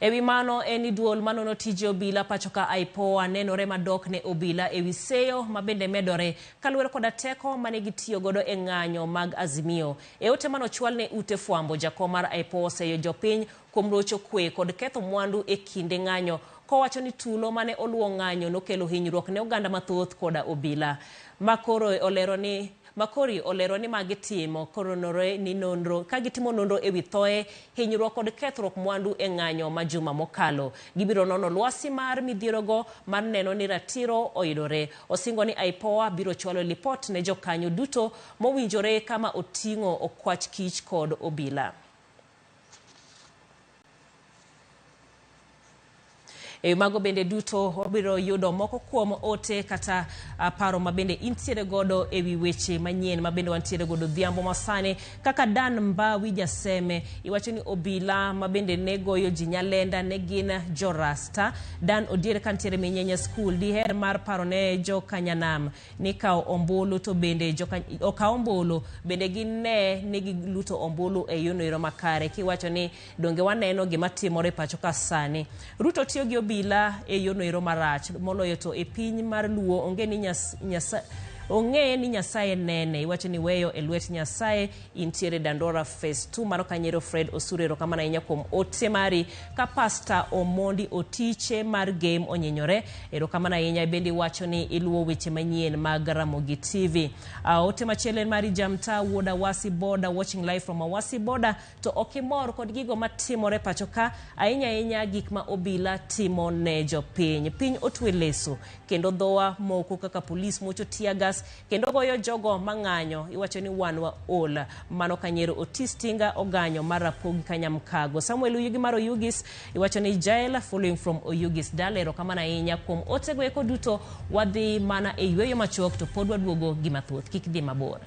E wi mano en ni duol manono tije obila pachoka IPOA nenore madok ne obila e wi seyo ma bende medore kaluwore koda teko mane gitiyo godo e ng'anyo mag Azimio. E ote mane ochwal ne ute fwambo, jakom mar IPOA oseyo jopiny kuom rocho kwe kod ketho mwandu e kinde ng'anyo kowacho ni tulo mane oluwo ng'anyo nokelo hinyruok ne oganda mathoth koda obila. Makoro olero ni Makori olero ni magi timo koronore ni nonro ka gitimo nonro ewi thoe, hinyruok kod kethruok mwandu e ng'anyo ma juma mokalo. Gibiro nono lwasi mar midhierogo mar neno ni ratiro oyudore. Osingo ni IPOA biro chwalo lipot ne jokanyo duto mowinjore kama oting'o okwach kich kod obila. E wi mago bende duto wabiro yudo moko kuom ote kata paro ma bende intiere godo e wi weche manyien ma bende wantiere godo odhiambo masani kaka Dan Mbawi Jaseme iwacho ni obila ma bende ne goyo ji Nyalenda ne gin jorasta. Dan Odier kantiere Minyenya School diher mar paro ne jokanyanam ni kawo ombulu to bende joka okaw ombulu bende gine ni giluto ombulu e yono ero makare kiwacho ni donge waneno gima timore pacho ka sani Ruto tiyo gi obila e yono ero marach moloyo to e piny mar Luo onge ni nyas, nyasa, ong'e ni Nyasaye nene iwacho ni weyo e lwet Nyasaye intiere Dandora Phase 2 mano kanyero Fred Osuru erokamano ahinya kuom ote mari ka Pasta Omondi Otiche mar Game onyinyore erokamano ahinya bende iwacho ni iluwo weche manyien mag Ramogi TV. Ote machielo en mari Jamta wuod Awasi Boda watching live from Awasi Boda to ok imor kod gigo matimore pacho ka ahinya ahinya gik ma obila timo ne jopiny. Piny otwe leso kendo dhowa moko kaka polis muocho tear gas kendo goyo jogo mang'anyo iwacho ni wan waol. Mano Kanyero Otis Tinga oganyo mar Rapogi Kanyamkago. Samuel Oyugi mar Oyugis iwacho ni Jael following from Oyugis Dala. Erokamano ahinya kuom otego eko duto. Wadhi mana e yueyo machuok to pod waduogo gi mathoth. Kik dhi mabor.